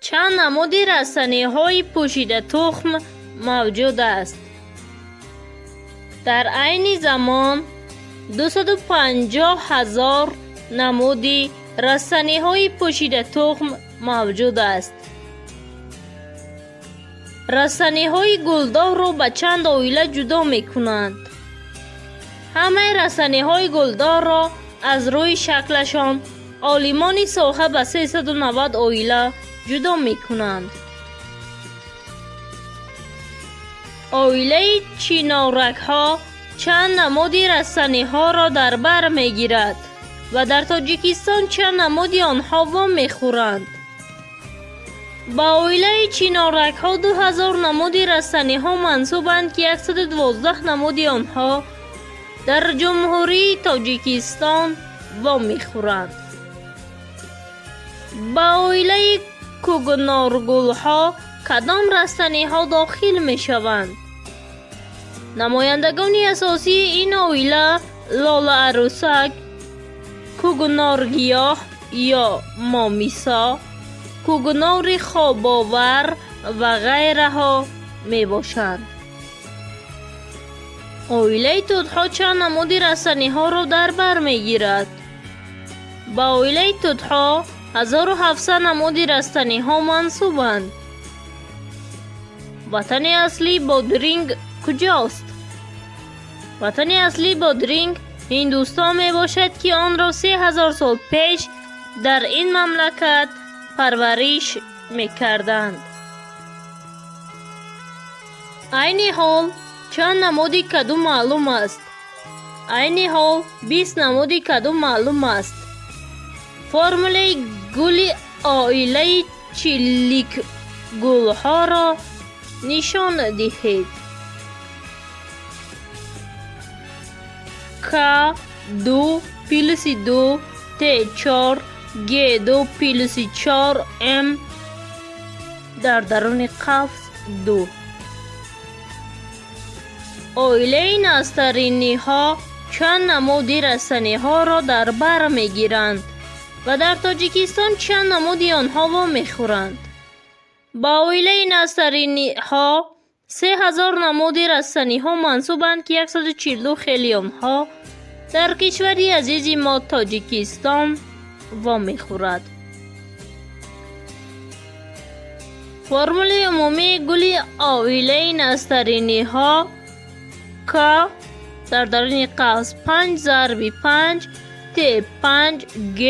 Чанд намуди растаниҳои пӯшидатухм мавҷуд аст? Дар айни замон 250 000 намуди растаниҳои пӯшидатухм мавҷуд аст. Растаниҳои гулдорро ба чанд оила ҷудо мекунанд. Ҳамаи растаниҳои гулдорро аз рӯи шаклашон олимони соҳа ба 390 оила ҷудо мекунанд. Оилаи чиноракҳо чанд намуди растаниҳоро дар бар мегирад ва дар Тоҷикистон чанд намуди онҳо вомехӯранд. Ба оилаи чиноракҳо 2000 намуди растаниҳо мансубанд, ки 112 намуди онҳо дар Ҷумҳурии Тоҷикистон вомехӯранд. Ба оилаи кӯкноргулҳо кадом растаниҳо дохил мешаванд? Намояндагони асосии ин оила лолаарӯсак, кӯкноргиёҳ ё момисо, кӯкнори хобовар ва ғайраҳо мебошанд. Оилаи тутҳо чанд намуди растаниҳоро дар бар мегирад? Ба оилаи тутҳо 1700 намуди растаниҳо мансубанд. Ватани аслии бодринг куҷост? Ватани аслии бодринг Ҳиндустон мебошад, ки онро 3000 сол пеш дар ин мамлакат парвариш мекарданд. Айни ҳол чанд намуди каду маълум аст? Айни ҳол 20 намуди каду маълум аст. Формулаи гули оилаи чиликгулҳоро нишон диҳед. К 2 плюси 2 Т 4 Г 2 плюси 4 М дар даруни қавс 2. Оилаи настариниҳо чанд намуди растаниҳоро дар бар мегиранд ва дар Тоҷикистон чанд намуди онҳо вомехӯранд? Ба оилаи настариниҳо 3000 намуди растаниҳо мансубанд, ки 142 хели онҳо дар кишвари азизи мо Тоҷикистон вомехӯрад. Формулаи умумии гули оилаи настариниҳо К дар даруни қавс 5 зарби 5 Т 5 Г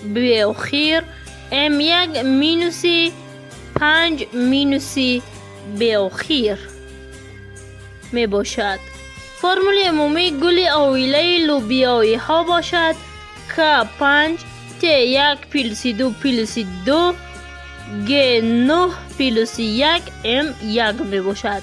беохир М1 минуси 5 минуси беохир мебошад. Формулаи умумии гули оилаи лӯбиёиҳо бошад К 5 Т 1 плюси 2 плюси 2 Г 9 плюси 1 М 1 мебошад.